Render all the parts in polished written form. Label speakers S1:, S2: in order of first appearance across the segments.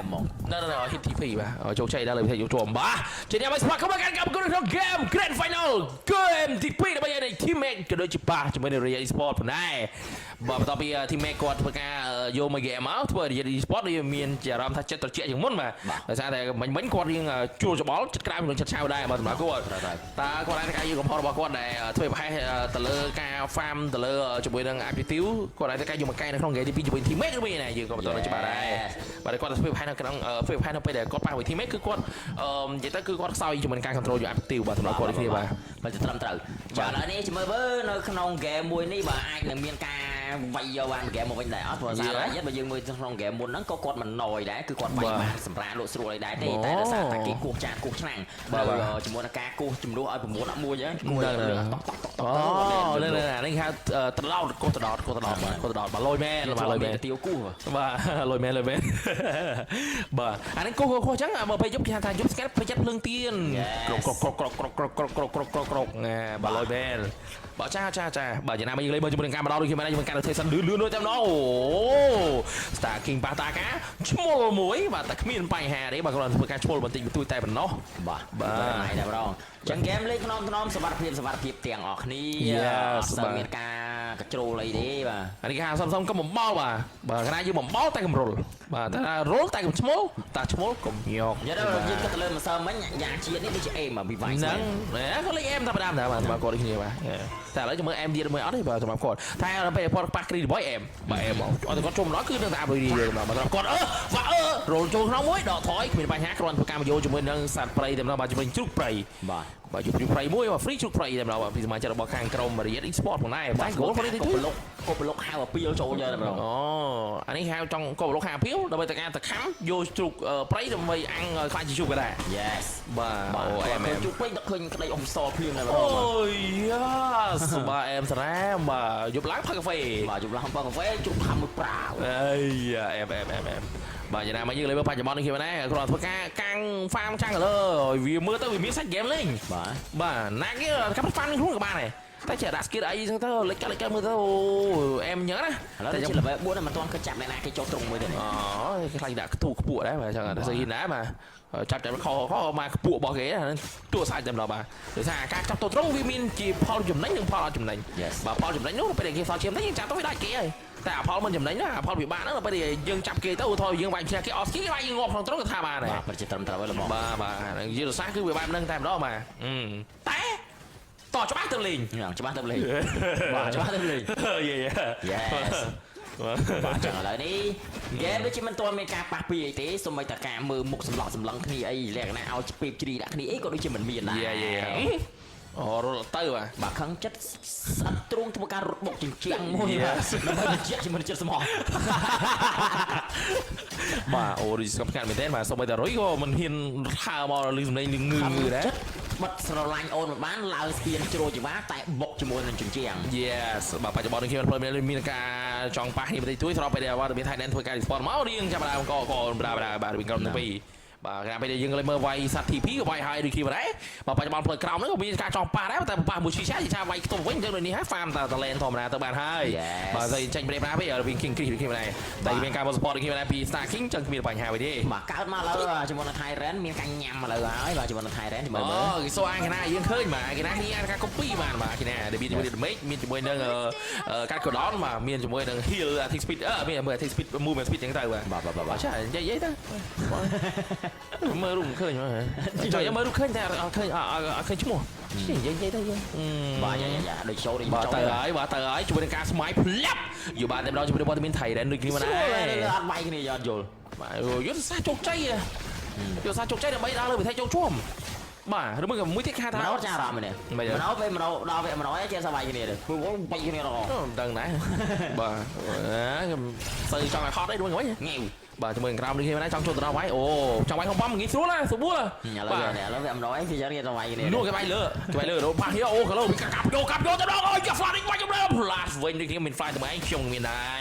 S1: ហ្មង
S2: នៅនៅ hit TP បាទជោគជ័យដល់លើវិធីយកជាប់បាទជាអ្នកឲ្យស្វាគមន៍កាន់កម្មក្នុង game Grand Final game ទី2ដើម្បីឲ្យ Team Max ក៏ដូចជាប៉ះជាមួយនឹង Riyadh Esport ផងដែរបាទបន្ទាប់ពី Team Max គាត់ធ្វើការយកមក game មកធ្វើ Riyadh Esport វាមានជាអារម្មណ៍ថាចិត្តត្រជាក់ជាងមុនបាទដោយសារតែមិញមិញគាត់រៀងជួលច្បល់ចិត្តក្រៅនឹងចិត្តឆៅដែរបាទសម្រាប់គាត់តើគាត់អាចការយកកំហុសរបស់គាត់ដែលធ្វើប្រហែសទៅលើការ farm ទៅលើជាមួយនឹង Aptitude គាត់អាចការយកមកកែនៅក្នុង game ទី2ជាមួយ Team Max ឬវិញណាយើងក៏បន្តទៅច្បាស់ដែរបាទគាត់ធ្វើប្រហែសនៅក្នុងធ្វើប្រហែសនៅពេលដែលគាត់ប៉ះមួយ Team Max គឺគាត់អឺនិយាយទៅគឺគាត់ខ្សោយជាមួយនឹងការ control យក Aptitude បាទសម្រាប់គាត់ដូចគ្នាបាទ។
S1: បាទត្រឹមត្រូវចាឥឡូវនេះជំរឿមើលនៅក្នុងហ្គេមមួយនេះបាទអាចនឹងមានការវាយយកបានហ្គេមមកវិញដែរអត់ព្រោះសារតែបើយើងមើលក្នុងហ្គេមមុនហ្នឹងក៏គាត់មិនណយដែរគឺគាត់វាយបានសម្រាប់លក់ស្រួលអីដែរទេតែដោយសារតែគេគោះចានគោះឆ្នាំងជាមួយនឹងការគោះជំនួសឲ្យ9 11អញ្ចឹងគួរតក់តក់តក់តក់
S2: អូនេះនេះគេហៅត្រឡោតគោះត្រឡោតគោះត្រឡោតបាទគោះត្រឡោតបាទលយមែនបាទលយមែន
S1: ទាវគោះ
S2: បាទលយមែនលយមែនបាទអានេះគោះគោះគោះអញ្ចឹងបើពេលយប់គេហៅថាយប់ស្កាត់ប្រយ័ត្នភ្លើងទៀនក្រកក្រកក្រកក្រកក្រកក្រកក្រកក្រកក្រកក្រកណាបាទលយមែនបាទចាចាចាបាទយ៉ាងណាមកយើងលេងមើលជាមួយនឹងការមកដល់ដូចគ្នាមែនជាមួយការ rotation លឿនលឿនដូចតែម្ដងអូ Star King ប៉ះតាកាឈ្មោលមួយបាទតែគ្មានបញ្ហាទេបាទគ្រាន់តែធ្វើការឈ្មោលបន្តិចបន្តួចតែប៉ុណ្ណោះ
S1: បាទ
S2: បាទ
S1: ណៃតែម្ដងចឹងហ្គេមលេងថ្នមថ្នមសុវត្ថិភាពសុវត្ថិភាពទាំងអស់គ្នា
S2: Yes
S1: អត់សូវ
S2: បាទ
S1: មានការកជ្រុលអីទេបាទ
S2: អានេះគេហៅសំសំកុំបំបល់បាទបាទកណាយើងបំបល់តែកំរុលបាទតែរុលតែកុំឈ្មោលតែឈ្មោលកុំយក
S1: និយាយទៅយើងគិតទៅលើម្សិលមិញយ៉ាងជាតិនេះដូចជាអេមវិវាយ
S2: ហ្នឹងគាត់លេងអែមតែម្ដងដែរបាទសម្រាប់គាត់ដូចគ្នាបាទតែឥឡូវចាំមើលអែមទៀតមើលអត់ទេបាទសម្រាប់គាត់តែដល់ពេលគាត់ប៉ះគ្រីបយអែមបាទអែមមកអត់តែគាត់ជុំដល់គឺនឹងតែអាប់រីយើងបាទសម្រាប់គាត់អឺវ៉ាអឺរុលចូលក្នុងមួយដកថយគ្មានបញ្ហាគ្រាន់ធ្វើការមកយកជាមួយនឹងសត្វព្រៃតែម្ដងបាទជាមួយជ្រូកព្រៃ
S1: បាទ
S2: បាទយកជ្រូកព្រៃមួយបាទ free ជ្រូកព្រៃតែម្ដងបាទពីសមាជិករបស់ខាងក្រុម Riyadh Esport ផងដែរតែ goal ផងនេះ
S1: កុបលុកកុបលុកហៅអាពីលចូលយកតែម្ដង
S2: អូអានេះហៅចង់កុំលោកហាភៀវដើម្បីតែការតខំយកជ្រូកព្រៃដើម្បីអាំងខ្លាចជាជ្រូកក៏ដែរ
S1: Yes
S2: បាទ
S1: បាទ
S2: អូអែម
S1: ឃើ
S2: អែម
S1: ញជុកពេកដល់ឃើញក្តីអ៊ំសភ្លាមតែម្ដង
S2: អូយយ៉ាសបាទអែមសារ៉ាមបាទយប់ឡើងផឹកកាហ្វេ
S1: បាទជុំឡើងអំពងកាហ្វេជុំខាំមួយប្រាវ
S2: អើយអែមអែមអែមអែមបាទយ៉ាងណាមកយើងលេងមើលបច្ចុប្បន្ននេះគេណាគ្រាន់តែធ្វើការកាំង farm ចាំងលើវាមើលទៅវាមានសាច់ហ្គេមលេង
S1: បាទ
S2: បាទណាគេកាប់ farm នេះខ្លួនក៏បានដែរតែចេះដាក់ skill អីចឹងទៅលេចកាត់លេចកាត់មើលទៅអូអែមអញ្ចឹងណា
S1: ឥឡូវ
S2: តែ
S1: ជា level 4មិនទាន់គិតចាប់អ្នកណាគេចូលត្រង់មួយទេនេះ
S2: អូគេខ្លាចដាក់ខ្ទូខ្ពក់ដែរបាទចឹងតែស្អីណាបាទចាប់ចាប់ខខមកខ្ពក់របស់គេទួសាច់តែម្ដងបាទដោយសារការចាប់ទៅត្រង់វាមានជាផលចំណេញនិងផលអត់ចំណេញ
S1: Yes
S2: បាទផលចំណេញនោះពេលដែលគេសល់ឈាមទៅយើងចាប់ទៅវាដាច់គេហើយតែអាផលមិនចំណេញណាអាផលវិបាកហ្នឹងដល់ពេលដែលយើងចាប់គេទៅឧទាហរណ៍យើងវាយឈ្នះគេអត់ស្គីគេវាយយើងងាប់ក្នុងត្រង់ក៏ថាបានដែរ
S1: បាទពិតជាត្រឹមត្រូវហើយល្មម
S2: បាទបាទយុទ្ធសាស្ត្រគឺវាបែបហ្នឹងតែម្ដងបាទតែតច្បាស់ទៅលេង
S1: យ៉ាងច្បាស់ទៅលេងបាទច្បាស់ទៅលេង
S2: យេយេ
S1: Yes បាទចឹងឥឡូវនេះហ្គេមដូចជាមិនទាន់មានការប៉ះពីអីទេសូម្បីតែការមើលមុខសម្លក់សម្លឹងគ្នាអីលក្ខណៈឲ្យពេបជ្រីដាក់គ្នាអីក៏ដូចជាមិនមានដែរ
S2: យេយេអូរត់ទៅបាទ
S1: បាទខឹងចិត្តស្អិតទ្រូងធ្វើការរត់បុកជញ្ជាំងមួយបាទដើម្បីបញ្ជាក់ជាមួយនឹងចិត្តស្មោះ
S2: បាទអូរីស្កប់ស្ងាត់មែនទេបាទសូម្បីតែរុយក៏មិនហ៊ានហើមកលឺសំឡេងលឺងឺងឺដែរ
S1: ចិត្តបិទស្រឡាញ់អូនមិនបានឡើងស្ពានជ្រោយចង្វាតែបុកជាមួយនឹងជញ្ជាំង
S2: Yes បាទបច្ចុប្បន្ននេះខ្ញុំផ្លូវមានការចង់ប៉ះគ្នាបន្តិចតួចស្របពេលដែលវត្តមាន Thailand ធ្វើការ respond មករៀងចាប់ដើមកកបដាបដាបាទវិញក្រុមទី2បាទខណៈពេលដែលយើងលេងមើលវាយសត្វ TP ក៏វាយហើយដូចគ្នាដែរបាទបច្ចុប្បន្នផ្លូវក្រោមហ្នឹងក៏មានការចង់ប៉ះដែរតែប៉ះមួយឈីឆាឈីឆាវាយខ្ទប់វិញអញ្ចឹងដូចនេះហើយ farm តែ talent ធម្មតាទៅបានហើយបាទតែចេញប្រេប្រាវិញវិញ King Chris ដូចគ្នាដែរតែមានការ support ដូចគ្នាដែរពី Star King ចឹងគ្មានបញ្ហាវិញទេ
S1: បាទកើតមកឥឡូវជាមួយនឹង Thailand មានការញ៉ាំឥឡូវហើយបាទជាមួយនឹង Thailand ជាមួយ
S2: អូ
S1: មើល
S2: គេសួរអាគេណាយើងឃើញបាទគេណាគ្នាការ copy បានបាទគេណាដែលមានជាមួយនឹង damage មានជាមួយនឹងកាត់ cooldown បាទមានជាមួយនឹង heal attack speed អឺមាន attack speed movement speed ចឹងទៅបាទ
S1: បាទបាទបាទ
S2: បាទចានិយាយទៅមើលរូបមិនឃើញមកចុះមើលរូបឃើញតែអត់ឃើញអត់ឃើញឈ្មោះនិយាយនិយាយទៅយើង
S1: បាទយ៉ាយ៉ាដូចចូលដូច
S2: បាទ
S1: ចូល
S2: ទៅហើយបាទទៅហើយជាមួយនឹងការស្មៃផ្លាប់យកបានតែម្ដងជាមួយនឹងវត្តមានថៃដែរដូចគ្នាមកដែរ
S1: អត់វាយគ្នាអត់យល់
S2: បាទយុទ្ធសាស្ត្រជោគជ័យយុទ្ធសាស្ត្រជោគជ័យដើម្បីដល់លើវិថីជោគជាំបាទឬមួយក៏មួយទៀតគេហៅថា
S1: មនោចាអារម្មណ៍នេះ
S2: មិន
S1: មនោពេលមនោដល់ពេលមនោចេះសប្បាយគ្នាទេព្រោះវាយគ្នាដល់
S2: មិនដឹងដែរបាទខ្ញុំសូវចង់ឲ្យហត់អីដូចហ្នឹង
S1: ងាវ
S2: បាទជាមួយក្រោមនេះគ្នាណាចង់ចូលទៅដល់វាយអូចង់វាយក្នុងបំងាយស្រួលណាស្រួល
S1: ឥឡូវឥឡូវវាមនោអីគេចឹងគេសប្បាយគ្នា
S2: នោះគេវាយលើគេវាយលើរប៉ះគ្នាអូកាឡូវាកាប់យកកាប់យកទៅដល់អូយក flash នេះវាយជម្រើ flash វិញដូចគ្នាមាន flash តែឯងខ្ញុំមានដែ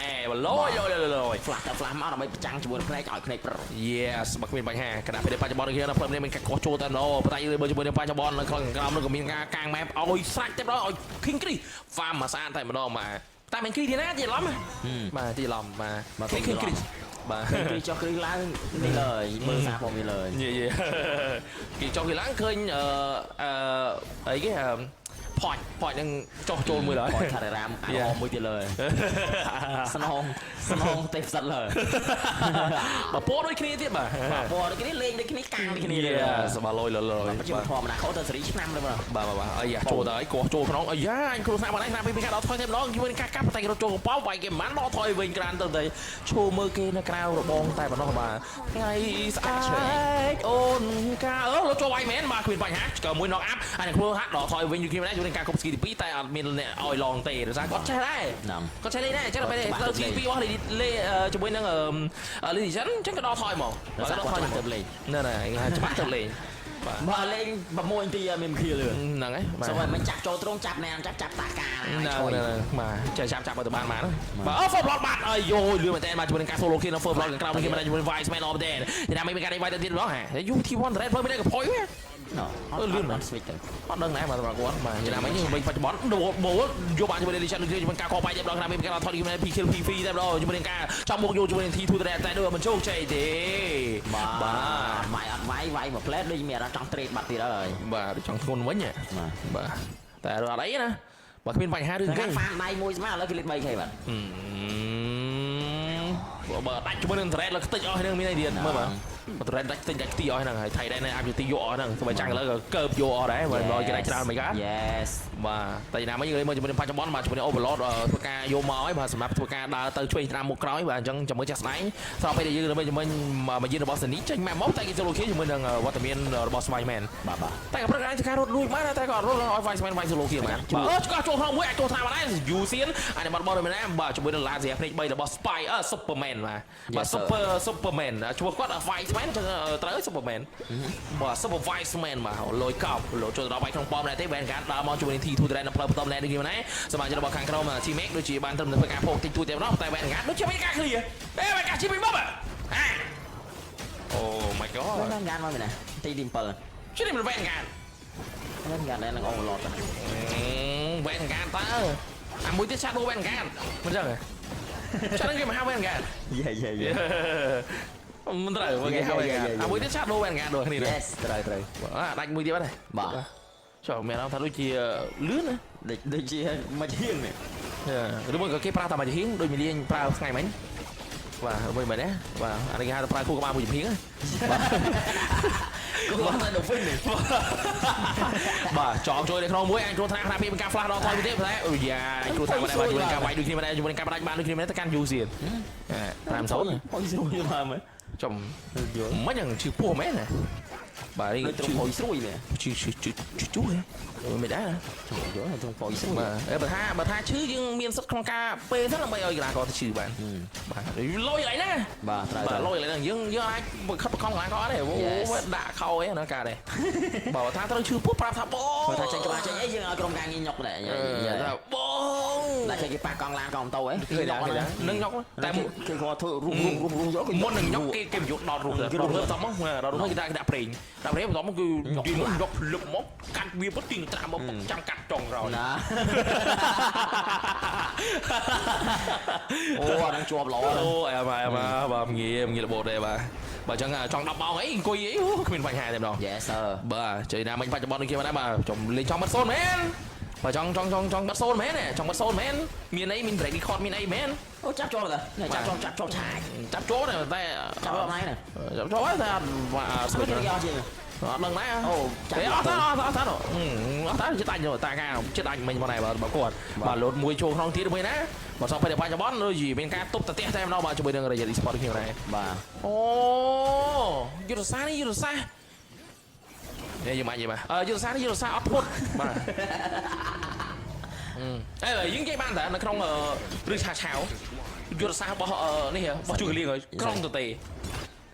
S2: រលយលយលយ
S1: flash ទៅ flash មកដើម្បីប្រចាំងជាមួយនឹងភ្នែកឲ្យភ្នែកប្រ
S2: Yes បើគ្មានបញ្ហាខណៈពេលបច្ចុប្បន្ននេះគ្នានៅផ្លូវនេះមានការកោះចូលតែណូប៉ុន្តែយើងមើលជាមួយនឹងបច្ចុប្បន្ននៅក្នុងក្រោមនោះក៏មានការកាង map ឲ្យស្រាច់តែម្ដងឲ្យ King Chris farm មកស្អាតតែម្ដងបាទតែមិន Chris ទេណាទីឡំបាទទីឡំបាទ King Chris បាទ
S1: គឺចុះគឺឡើងនេះលើមើលសារព័ត៌មានលើ
S2: យេយេគេចុះគេឡើងឃើញអឺអឺអីគេផាច់ផាច់នឹងចុះចូលមួយឡើយ
S1: ផាច់ថារាមអារមួយទៀតលើស្នងស្នងទេផ្សិតលើ
S2: បើពណ៌ដូចគ្នាទៀតបាទ
S1: បាទពណ៌ដូចគ្នាលេងដូចគ្នាកាំងដូចគ្នា
S2: សបាលយលលយ
S1: ជាធម្មតាខុសទៅសេរីឆ្នាំទៅបាទ
S2: បាទបាទអាយ៉ាចូលទៅអីកោះចូលក្នុងអាយ៉ាអញគ្រូស្នាក់បានស្នាក់ពីការដកថយតែម្ដងជាមួយនឹងការកាប់តែគេរត់ចូលកំប៉ោវាយគេមិនដកថយវិញក្រានទៅទៅឈោមើលគេនៅក្រៅរបងតែប៉ុណ្ណោះបាទថ្ងៃស្អែកអូនកាអឺរត់ចូលវាយមែនបាទគ្មានបញ្ហាឆ្កើមួយ knock up អានេះគ្រូហាក់ដកថយវិញយូរគ្នាដែរជាមួយនឹងការគប់ស្គីទី2តែអត់មានអ្នកឲ្យឡងទេដោយសារគាត់ចេះដែរគាត់ចេះលេងដែរចឹងដល់ពេលទៅទី2របស់លេជាមួយនឹងលីសិនចឹងក៏ដកថយមក
S1: បាទដកថយទៅលេង
S2: ណែណែច្បាស់ទៅលេង
S1: បាទបើលេង6នាទីអត់មានខៀល
S2: ហ្នឹងហើយ
S1: បាទសូមឲ្យមិនចាប់ចូលត្រង់ចាប់ណែចាប់ចាប់តាកា
S2: ហ្នឹងបាទចេះចាប់ចាប់ឲ្យទៅបានបានបាទអូ full block បាទអាយយលឿនមែនតើបាទជាមួយនឹងការ solo kill នៅ full block ខាងក្រៅនេះគេមិនជាមួយ Vice Man អបទេតែមិនមានការវាយទៅទៀតម្ដងហ่า UT1 Red ធ្វើមិនได้ក៏ផុយវិញ
S1: លឿនមែន switch ទៅ
S2: អត់ដឹងដែរបាទសម្រាប់គាត់បាទយ៉ាងណាមិញវិញបច្ចុប្បន្នបូលយកបានជាមួយនឹង Legend ជាមួយនឹងការកបាយតែម្ដងណាមានការថតជាមួយនឹង PK PV តែម្ដងជាមួយនឹងការចង់មកយកជាមួយនឹង T2 តែដូចមិនជោគជ័យទេ
S1: បាទវាយអត់វាយវាយមួយផ្លែដូចមានអារម្មណ៍ចង់ត្រេតបាត់ទៀតហើយ
S2: បាទចង់ធ្ងន់វិញបាទតែអត់អីណាបើគ្មានបញ្ហារឿងគេ
S1: ហ្វាមដៃមួយស្មើឥឡូវគេលេខ 3K បាទ
S2: បើដាច់ជាមួយនឹង thread លើខ្ទេចអស់ហ្នឹងមានអីទៀតមើលបាទ thread ដាច់ខ្ទេចដាច់ខ្ទីអស់ហ្នឹងហើយថៃដែរនៅអាប់ទីយកអស់ហ្នឹងស្បែកចាំងឥឡូវក៏កើបយកអស់ដែរបើដល់គេដាច់ច្រើនមិនកើត
S1: Yes
S2: បាទតែណាមិញយើងមើលជាមួយនឹងបច្ចុប្បន្នបាទជាមួយនឹង overload ធ្វើការយកមកហើយបាទសម្រាប់ធ្វើការដើរទៅឆ្វេងស្ដាំមុខក្រោយបាទអញ្ចឹងចាំមើលចាស់ស្ដែងស្របពេលដែលយើងមើលជាមួយមកយានរបស់សេនីចេញម៉ាក់មកតែគេចូលគេជាមួយនឹងវត្តមានរបស់ Spiderman
S1: បាទបាទ
S2: តែក៏ព្រឹកអាចការរត់លួចបានតែក៏រត់ឲ្យ Wiseman វាយ solo គេបានបាទអឺឆ្កោះចូលក្នុងមួយអាចចូលថ្នាក់បានដែរ Yusian អានេះបាត់បោះដូចណាបាទជាមួយនឹង Lazia ភ្នែក3របស់ Spy អឺ Superman បាទបាទ Superman ឈ្មោះគាត់ Wiseman ចឹងត្រូវ Superman បាទ Super Wiseman បាទលុយកប់លុយចូលទៅដល់បាយក្នុងប៉មដែរទេ Vanguard ដើរមកជាមួយនឹង T2 Dragon នៅផ្លូវបន្តដែរដូចគ្នាដែរសមាជិករបស់ខាងក្រុម Team Max ដូចជាបានត្រឹមតែធ្វើការផោកតិចតួចតែម្ដងតែ Vanguard ដូចជាមានការ clear អេ Vanguard ជិះពីមុខហ៎ Oh my god
S1: Vanguard មកពីណាទីទី7
S2: ជិះនេះមិន Vanguard
S1: Vanguard ដែរនឹង overload ទៅ
S2: Vanguard តើអាមួយទៀត Shadow Vanguard មិនចឹងហ៎ Shadow គេមកហៅ Vanguard
S1: យេយេយេ
S2: មិនត្រូវគេហៅ Vanguard អាមួយទៀត Shadow Vanguard ដូចគ្នា
S1: Yes ត្រូវត្រូវ
S2: បាទដាច់មួយទៀតបាត់ហើយ
S1: បាទ
S2: ចុះមានអារម្មណ៍ថាដូចជាលឿនណា
S1: ដូចជាមួយហៀងនេះ
S2: ឬមួយក៏គេប្រើតែមួយចំហៀងដូចមីលៀងប្រើថ្ងៃមិញបាទមួយមែនទេបាទអានេះគេហៅថាប្រើគូក្បាលមួយចំហៀងបាទ
S1: គូក្បាលតែដល់វិញនេះ
S2: បាទចងជួយនៅក្នុងមួយអញគ្រោះថ្នាក់ខណៈពីការ flash ដល់ថយមួយទៀតតែយ៉ាអញគ្រោះថ្នាក់មិនដែរជាមួយនឹងការវាយដូចគ្នាមិនដែរជាមួយនឹងការផ្ដាច់បានដូចគ្នាមិនដែរទៅកាន់យូសៀន5 0
S1: ផុយស្រួយមកមើល
S2: ចំមិនយ៉ាងឈឺពោះមែនណាបាទនេះ
S1: ដូចត្រង់ផុយស្រួយនេះ
S2: ឈឺឈឺឈឺឈឺហ៎មិនដែរណា
S1: ចូលយល់ត្រង់ផុយស្រួយ
S2: បាទបើថាឈឺយើងមានសិទ្ធិក្នុងការពេលទៅដើម្បីឲ្យកីឡាករទៅឈឺបានបាទលុយអីណា
S1: បាទត្រូវ
S2: បាទលុយឥឡូវហ្នឹងយើងយើងអាចខិតបខំកន្លងក៏អត់ទេដាក់ខោអីណាកើតទេបើថាត្រូវឈឺពោះប្រាប់ថាបង
S1: បើថាចេញក្បាលចេញអីយើងឲ្យក្រុមការងារញុកដែរ
S2: ថាបង
S1: តែគេប៉ះកង់ឡានកង់ម៉ូតូអី
S2: ឃើញដែរឃើញដែរនឹងញុក
S1: តែគេគាត់ធ្វើរុះរុះរុះរុះយក
S2: មុននឹងញុកគេគេយកដល់រុះដល់រុះតមកដល់រុះគេដាក់ដាក់ប្រេងដាក់ប្រេងបន្ទាប់មកគឺយើងយកភ្លឹបមកកាត់វាពុតទីត្រាំមកចាំកាត់ចុងក្រោយ
S1: ណាអូអានឹងជាប់ល្អ
S2: អូអែមអែមបាទងាយងាយរបូតទេបាទបាទអញ្ចឹងចង់10ម៉ោងអីអង្គុយអីគ្មានបញ្ហាទេម្ដង
S1: Yes sir
S2: បាទជ័យណាមិញបច្ចុប្បន្នដូចគេមកដែរបាទចំលេងចង់បាត់សូនមែនបាទចង់ចង់ចង់ចង់បាត់សូនមែនចង់បាត់សូនមែនមានអីមាន break record មានអីមែន
S1: អូចាប់ជាប់ទៅចាប់ជាប់ចាប់ជាប់ឆាយ
S2: ចាប់ជាប់តែ
S1: ចាប់ជាប់ណៃណា
S2: ចាប់ជាប់តែអត់
S1: ស្គាល់គេអត់ជាង
S2: អត់ដឹងដែរ
S1: អូ
S2: ចាប់អត់តាអត់អត់តាអត់តាចិត្តដាច់តាកាចិត្តដាច់មិញមកដែរបាទគាត់បាទលោតមួយចូលក្នុងទៀតមួយណាបាទសោះពេលបច្ចុប្បន្នដូចជាមានការទប់តាទះតែម្ដងបាទជាមួយនឹង Raya Esport គ្នាដែរ
S1: បាទ
S2: អូយុទ្ធសាស្ត្រនេះយុទ្ធសាស្ត្រនេះយើងមកនិយាយបាទយុទ្ធសាស្ត្រនេះយុទ្ធសាស្ត្រអត់ពុតបាទអេយើងនិយាយបានតែនៅក្នុងរឿងឆាឆាវយុទ្ធសាស្ត្ររបស់នេះរបស់ជួកលៀងក្រុងតទេ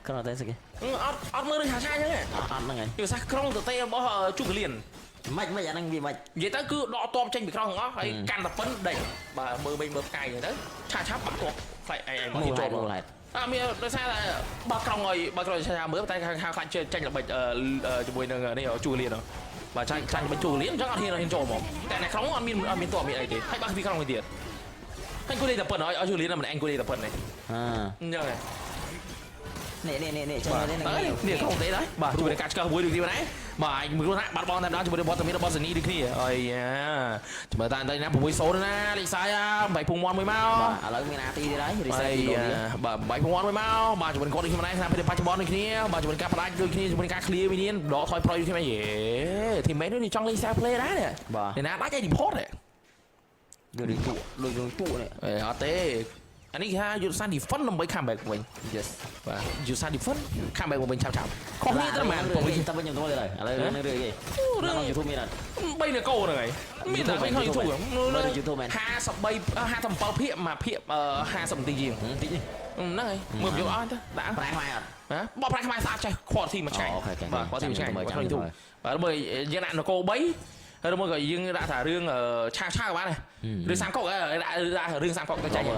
S1: ក្រុងតទេស្អីគេ
S2: អត់អត់មើលរឿងឆាឆាអញ្ចឹង
S1: អត់ហ្នឹងហើយ
S2: យុទ្ធសាស្ត្រក្រុងតទេរបស់ជួកលៀន
S1: មិនមិនអាហ្នឹងវាមិន
S2: និយាយទៅគឺដកតបចេញពីក្រុងទាំងអស់ហើយកាន់តែប៉ុនដេញបាទមើលវិញមើលផ្កាយអញ្ចឹងទៅឆាឆាបាក់តបខ្លាចឯងមក
S1: ចូល
S2: ចូល
S1: ហេតុ
S2: អើមានដោយសារតែបើក្រុងឲ្យបើក្រុងឆាឆាមើលតែខាងខ្លាចចេញល្បិចជាមួយនឹងនេះជួលៀនបាទចាញ់ចាញ់ល្បិចជួលៀនអញ្ចឹងអត់ហ៊ានហ៊ានចូលហ្មងតែនៅក្រុងអត់មានអត់មានតបមានអីទេហើយបើពីក្រុងវិញទៀតហើយគូលេតែប៉ុនឲ្យជួលៀនមិនអញគូលេតែប៉ុននេះ
S1: អ
S2: អញ្ចឹង
S1: នេះនេះនេះនេះចេញ
S2: បាទ
S1: នេះ
S2: នេះនេះក្នុងទេដែរបាទជួយនឹងការឆ្កឹះមួយដូចគ្នាដែរបាទមួយគ្រោះថ្នាក់បាត់បង់តែម្ដងជាមួយនឹងវត្តមានរបស់សេនីដូចគ្នាអីយ៉ាចាំមើលតាតែណា6-0ណាលេខសាយបែកពុងមាន់មួយមក
S1: បាទឥឡូវមានអាទីទៀតហើយ reset
S2: ហើយ
S1: ទីដូចនេះ
S2: បាទបែកពុងមាន់មួយមកបាទជាមួយគាត់ដូចគ្នាដែរស្នាពេលបច្ចុប្បន្នដូចគ្នាបាទជាមួយការផ្ដាច់ដូចគ្នាជាមួយការ clear មីនដកថយប្រយដូចគ្នាយេ teammate នេះចង់លេង self play ដែរនេះ
S1: បាទ
S2: អ្នកណាដាច់ឲ្យ report ទេ
S1: ដូចរឿងជក់ដូចរឿងជក់នេះ
S2: អេអត់ទេអានេះគេថាយុទ្ធសាស្ត្រ defend ដើម្បី comeback វិញ
S1: Yes.
S2: បាទយុទ្ធសាស្ត្រ defend comeback មកវិញឆាប់ឆាប់ខុសគ្នាត្រឹមប៉ុន្មាន
S1: រឿងគេតែវិញខ្ញុំទៅទៅឥឡូវរឿងរឿងគេ
S2: រឿង
S1: ក្នុង YouTube មានអត់
S2: 3នគរហ្នឹងហើយមានតែក្នុង YouTube
S1: មើល YouTube មែន
S2: 53 57ភាគមួយភាគ50នាទីជាង
S1: តិចនេះ
S2: ហ្នឹងហើយមើលយកអស់ទៅដាក់
S1: ប្រែខ្មែរអត់
S2: ហ៎បោះប្រាក់ខ្មែរស្អាតចេះ quality មួយឆ្ងាញ់
S1: OK OK
S2: បាទ quality មួយឆ្ងាញ់
S1: មើលចាំ
S2: ក្នុង YouTube
S1: មើល
S2: បាទមើលយើងដាក់នគរ3ហើយមើលក៏យើងដាក់ថារឿងឆាវឆាវក៏បានដែររឿងសាមកុកដាក់ដាក់រឿងសាមកុកទៅចាញ់ល្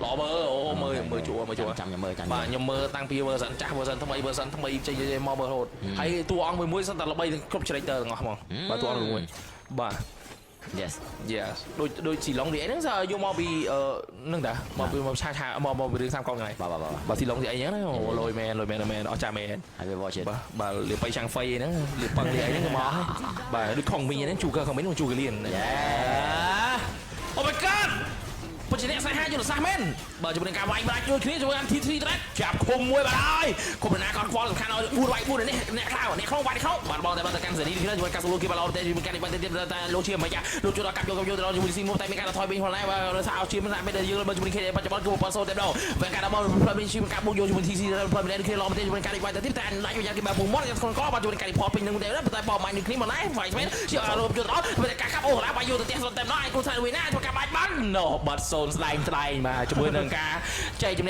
S2: អមើលអូមើលមើលជួមើលជួ
S1: ចាំខ្ញុំមើលចាំ
S2: បាទខ្ញុំមើលតាំងពី version ចាស់ version ថ្មី version ថ្មីចេញមកមើលរហូតហើយតួអង្គមួយមួយសិតតែល្បីគ្រប់ character ទាំងអស់ហ្មងបាទតួអង្គមួយបាទ
S1: Yes.
S2: Yes ដូចដូចស៊ីឡុងទីអីហ្នឹងសើយកមកពីហ្នឹងតាមកពីមកឆាឆាមកមកពីរឿងសាមកុកហ្នឹងហើយ
S1: បាទបាទបាទ
S2: បាទស៊ីឡុងទីអីហ្នឹងណាអូលយមែនលយមែនមែនអស់ចាមែន
S1: ហើយវា watch it.
S2: បាទបាទលៀបបៃចាំងហ្វៃអីហ្នឹងលៀបប៉ឹងលៀបអីហ្នឹងក៏មកហើយបាទដូចខុងមីហ្នឹងជូកើខុងមីហ្នឹងជូកលៀន
S1: Yeah.
S2: Oh my God ពុជអ្នកស្នេហាយុទ្ធសាស្ត្រមែនបាទជាមួយនឹងការវាយប្រាច់ជួយគ្នាជាមួយនឹង T3 Threat ចាប់ឃុំមួយបាទហើយឃុំណាក៏ខ្វល់សំខាន់ឲ្យ4វាយ4នេះអ្នកខ្លៅអ្នកក្នុងវាយក្នុងបាទបងតែបាទទៅកាន់សេរីនេះជាមួយការសូឡូគេបាទល្អទេជាមួយការនេះបាទទៀតតែលោកជាមិនយ៉ាលោកជួយដល់កាប់យកយកទៅដល់ជាមួយស៊ីមុំតែមានការថយវិញផងដែរបាទរសារឲ្យជាមិនដាក់ពេលយើងមើលជាមួយគេបច្ចុប្បន្នគឺ7សូតែម្ដងវិញការដល់មកផ្លូវមានជាការបុកយកជាមួយ TC ផ្លូវមានគ្នាល្អទេជាមួយការនេះបាទទៅទៀតតែដាច់យ៉ាងគេបាទពុំមាត់យ៉ាងស្គនកបាទជាមួយការនេះផពេញនឹងតែតែបោម៉ាញ់នេះគ្នាមកដែរវាយស្មែនជាអារម្មណ៍ជួយដល់តែការកាប់អូរ៉ាបាយយកទៅផ្ទះតែម្ដងឯគូសាវិញណាធ្វើការបាច់បានណូបាត់សូនស្ដែងស្ដែងបាទជាមួយនឹងការចែកជំនះ។